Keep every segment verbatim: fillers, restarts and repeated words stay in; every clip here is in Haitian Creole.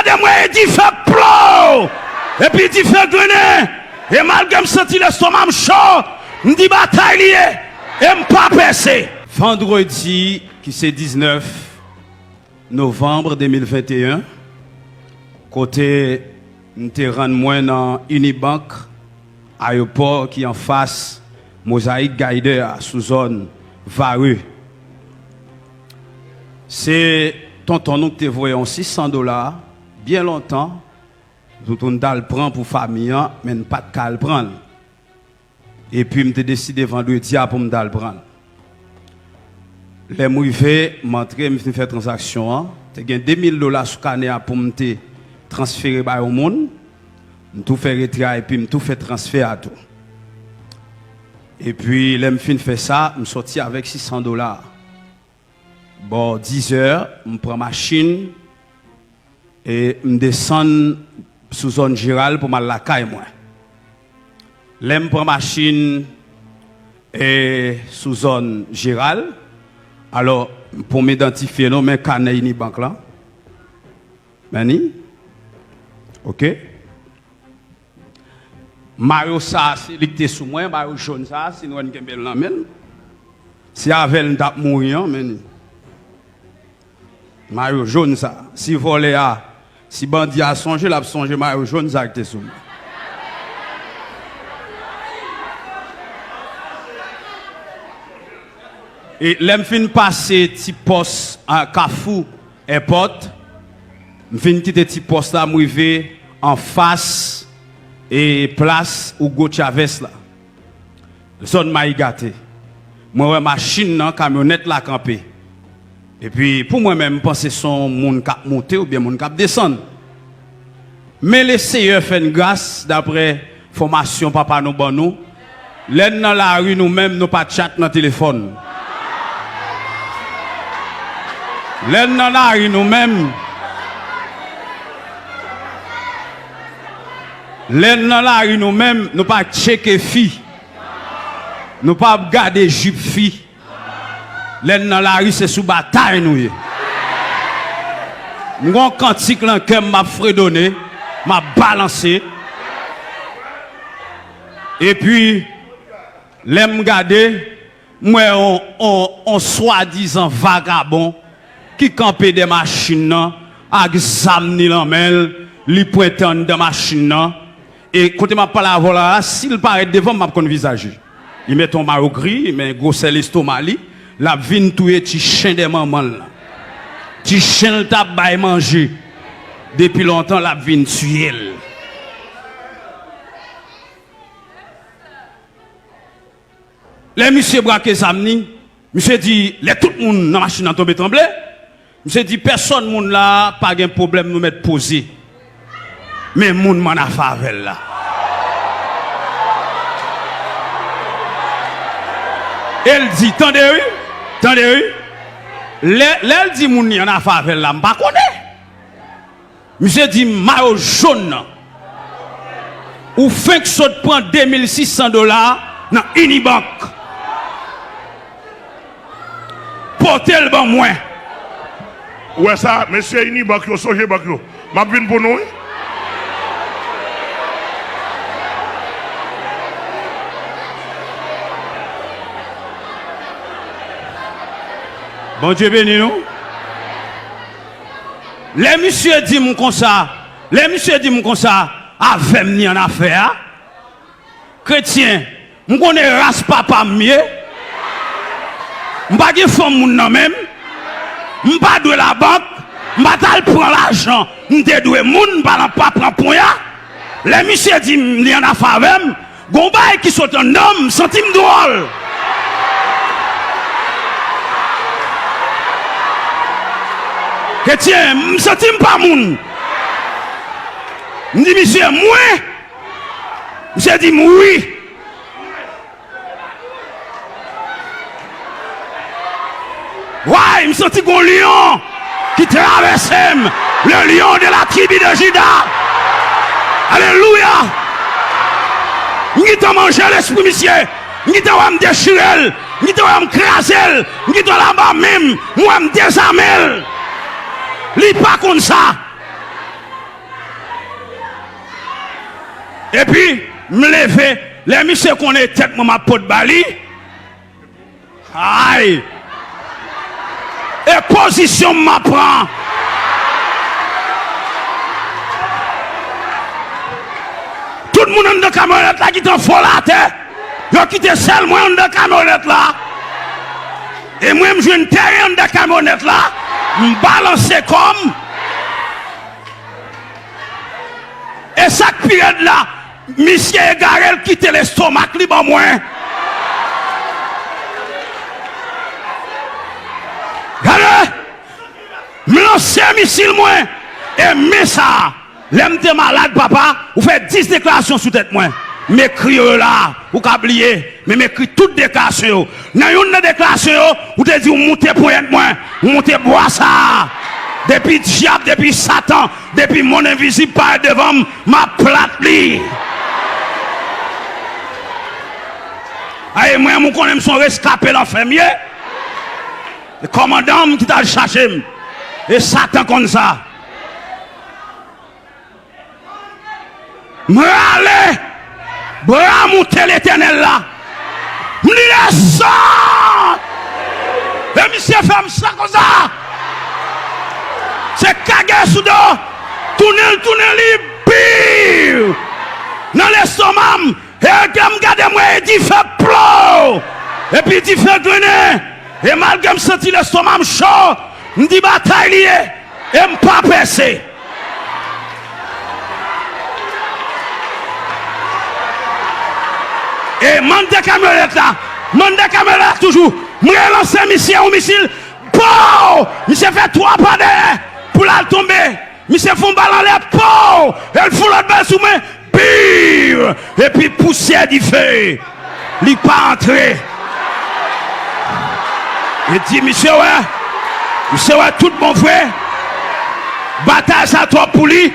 Lè m wè dife plo, epi dife grennen, e malgre m santi lestoma m cho, m di batay li ye, e m pa pèse. Vandredi ki se diznèf novanm de mil venteyen, kote m te rann mwen nan Unibank, ayewopò ki anfas Mosaic Guider a, sou zòn Varreux. Se tonton nou ki te voye yon sis san dola, byen lontan, nou, pou n t al pran pou fanmi an, men n pa t ka al pran l. Epi m te deside vandredi a pou m t al pran l. Lè m rive, m antre, m fin fè tranzaksyon an. Te gen de mil dola sou kanè a pou m te transfere bay yon moun. M tou fè retrè a epi m tou fè transfè a tou. Epi lè m fin fè sa, m sòti avèk sis san dola. Bò dizè, m pran machin e m desann sou zòn Jeral pou m al lakay mwen. Lè m pran machin e sou zòn Jeral, alò, pou m idantifye nou, men kanè Unibank lan. Men li. Oke. Mayo sa a, se li ki te sou mwen, mayo jòn sa a, si nou wè n kenbe l nan men l. Se avè l n t ap mouri an, men li. Mayo jòn sa a. Si vòlè a, si bandi a sonje, l ap sonje mayo jòn sa a ki te sou mwen. E lè m fin pase ti pòs an Kafou, Èpòt, m fin kite ti pòs la, m rive anfas e plas Hugo Chavez la. Zòn Mayi Gate. Mwen wè machin nan, kamyonèt la kanpe. Epi, pou mwen menm, m panse se yon moun k ap monte oubyen moun k ap desann. Men Leseyè fè n gras, daprè fòmasyon papa nou ban nou, lè n nan lari nou menm, nou pa tchat nan telefòn. Lè n nan lari nou menm, lè n nan lari nou menm, nou pa tcheke fi. Nou pa ap gade jip fi. Lè n nan lari, se sou batay nou ye. M gon kantik nan kè m, m ap fredone, m ap balanse. Epi, lè m gade, m wè on, on, on swadizan vagabon ki kanpe dè machin nan ak zam ni nan men l, li pwente anndan machin nan. E kote m ap pale avè w la a, si l parèt devan m, m ap konn vizaj li. Li mete yon mayo gri, men gwosè lestoma li, l ap vin touye ti chen dè manman l lan. Ti chen l t ap bay manje depi lontan, l ap vin tiye l. Lè misye brake zam ni, misye di, lè tout moun nan machin nan tonbe tranble, misye di, pèsòn moun la a pa gen pwoblèm, nou mèt poze. Men moun m ann afè avè l la. E l di, tande wi, tande wi. Lè, lè l di moun li ann afè avè l la, m pa konnen. Misye di m mayo jòn nan. Ou fenk sot pran de mil sis san dola nan Unibank. Pote l ban mwen. Ou wè sa, mesye Unibank yo, Sogebank yo. M ap vin pou nou, wi. Bondye beni nou. Lè misye di m konsa, lè misye di m konsa, avè m ni annafè a, kretyen, m konnen ras papa m ye, m pa gen fanm moun nan men m, m pa dwe labank, m pa t al pran lajan m te dwe moun, m pa, pa pran ponya. Lè misye di m li annafè avè m, gon bagay ki sot anndan m, m santi m dwòl. Kretyen, m santi m pa moun. M di misye, mwen? Misye di m wi. Way, m santi gon lyon ki travèse m, le lion de la tribu de Juda. Alelouya! M gentan manje lespri misye, m gentan wè m dechire l, m gentan wè m kraze l, m gentan wè l anba men m, m wè m dezame l. Li pa konn sa. Epi, m leve, lè misye konnen tèt mwen m ap pot ba li. Ay! E pozisyon m ap pran. Tout moun anndan kamyonèt la gentan vole atè. Yo kite sèl mwen anndan kamyonèt la. E mwen, m jwenn teren anndan kamyonèt la. M balanse kò m. E sa k pi rèd la, misye egare, l kite lestomak li ban mwen. Gade! M lanse misil mwen. E men sa, lè m te malad, papa, ou fè dis deklarasyon sou tèt mwen. M ekri yo la, ou ka bliye, men m ekri tout deklarasyon yo. Nan youn nan deklarasyon yo, ou te di ou moute ponyèt mwen, ou moute bwa sa a. Depi dyab, depi Satan, depi monn envizib parèt devan m, m ap plat li. Ay, mwen, ou konnen m se yon reskape lanfè m ye. E kòmandan m ki t al chache m. E Satan konn sa. M rale bra m, moute Letènèl la. M di, desann! E misye fè m sa konsa. Se kage sou do. Tounen l, tounen li, biw! Nan lestoma m. E lè m gade, m wè e dife plo. Epi dife grennen. E malgre m santi lestoma m cho, m di batay li ye. E m pa prese. E m anndan kamyonèt la. M anndan kamyonèt la toujou. M relanse misye yon misil. Pow! Misye fè twa pa dèyè pou l al tonbe. Misye fè yon bal anlè. Pow! E l fè yon lòt bal sou mwen. Biw! Epi pousyè dife. Li pa antre. E di, misye wè, misye wè tout bon vre. Batay sa twòp pou li.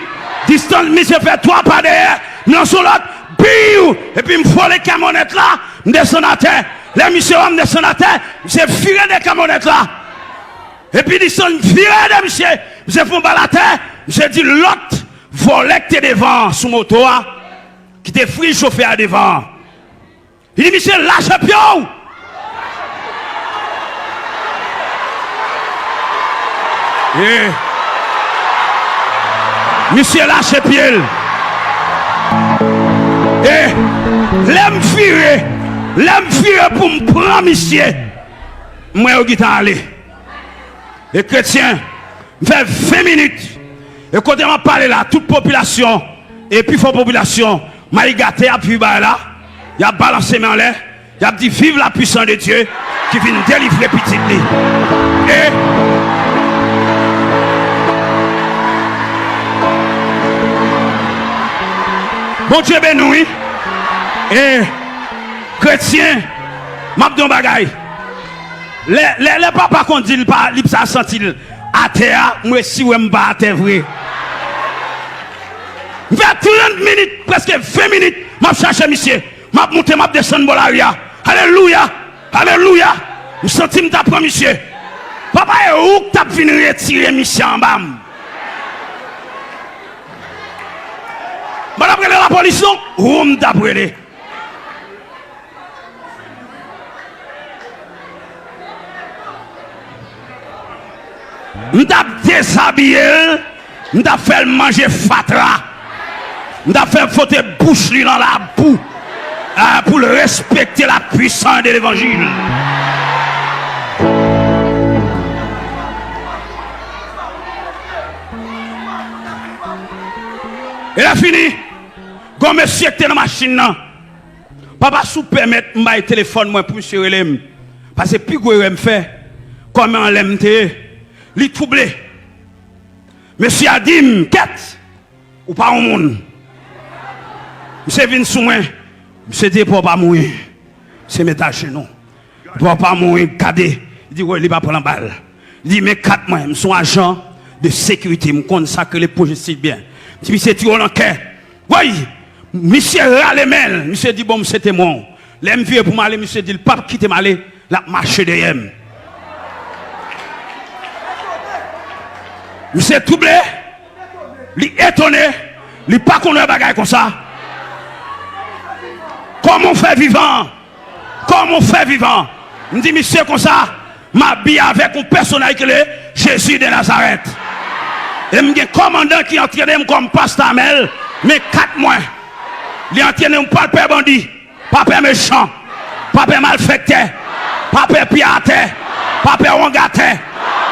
Distans misye fè twa pa dèyè. M lanse yon lòt. Biw! Epi m vole kamyonèt la. M desann atè. Lè misye wè m desann atè, misye vire de kamyonèt la. Epi li sann vire de misye. Misye fè yon bal atè. Misye di lòt vòlè k te devan an sou moto a, ki te friz chofè a devan an. Li di, misye, lache pye w! E misye lache pye l. E lè m vire, lè m vire pou m pran misye, m wè yo gentan ale. E kretyen, m fè ven minit. E kote m ap pale la, tout popilasyon, e pifò popilasyon, Mayi Gate ap viv bagay la. Y ap balanse men anlè. Y ap di, vive la puissance de Dieu ki vin delivre pitit li. E Bondye beni w, wi. E kretyen, m ap di yon bagay. Lè, lè, lè papa konn di l pa, li pa santi l atè a, m resi wè m pa atè vre. M fè trant minit, prèske ven minit, m ap chache misye. M ap moute, m ap desann bò lari a. Alelouya! Alelouya! M santi m t ap pran misye. Papa, e ou k t ap vin retire misye anba m. M pa t ap rele lapolis non, ou m t ap rele. M t ap dezabiye l, m t ap fè l manje fatra, m t ap fè l fwote bouch li nan labou, ah, pou l respekte la puissance de l'évangile. E lè fini, gon mesye ki te nan machin nan. Papa, si w pèmèt, m bay telefòn mwen pou misye rele m. Paske pi gwo erè m fè, kòm anlè m te ye, li twouble. Mesye a di m, kèt, ou pa yon moun. Misye vin sou mwen, misye di, epa w pa mouri. Misye met ajenou. Epa w pa mouri, gade. Li di, wè, li pa pran bal. Li di, men kat mwen, m se yon ajan de sekirite, m konn sa k rele pwojestil byen. M di, misye tire w nan kè. Woy! Misye rale men l. Misye di, bon, misye temwen w. Lè m vire pou m ale, misye di l p ap kite m ale, l ap mache dèyè m. Misye twouble, li etone, li pa konn wè bagay konsa. Kòman w fè vivan? Kòman w fè vivan? M di misye konsa, m abiye avèk yon pèsonaj ki rele Jezi de Nazarèt. E m gen kòmandan ki antrene m kòm pastè Amèl, men kat mwen. Li antrene m pa pè bandi, pa pè mechan, pa pè malfektè, pa pè pye atè, pa pè wongatè.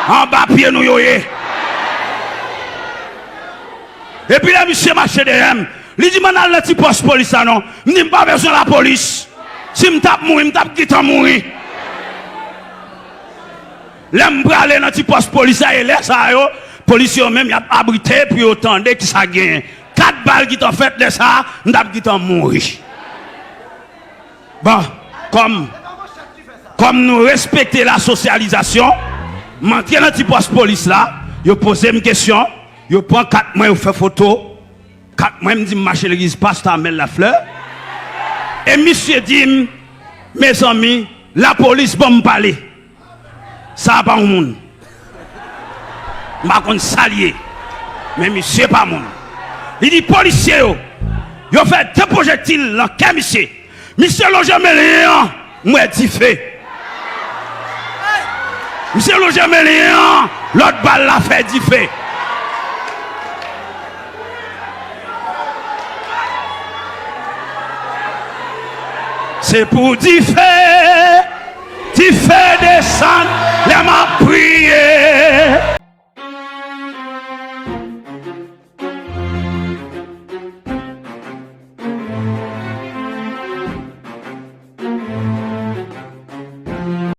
Anba pye nou yo ye. Epi lè misye mache dèyè m, li di m ann al nan ti pòs polis la non. M di m pa bezwen lapolis. Si m t ap mouri, m t ap gentan mouri. Lè m prale nan ti pòs polis la, e lè sa yo, polisye yo menm, y ap abrite pou yo tande ki sa k genyen. Kat bal gentan fèt, lè sa a, m t ap gentan mouri. Bon, kòm, kòm nou respekte lasosyalizasyon, m antre nan ti pòs polis la, yo poze m kesyon, yo pran kat mwen, yo fè foto. Kat mwen, m di m mache legliz pastè Amèl Laflè. E misye di m, mezanmi, lapolis ban m pale. Sa a pa yon moun. M pa konn sa l ye. Men misye pa moun. Li di polisye yo, yo fè de pwojektil nan kè misye. Misye lonje men li an, m wè dife. Misye lonje men li an, lòt bal la fè dife. Se pou dife, dife desann lè m ap priye.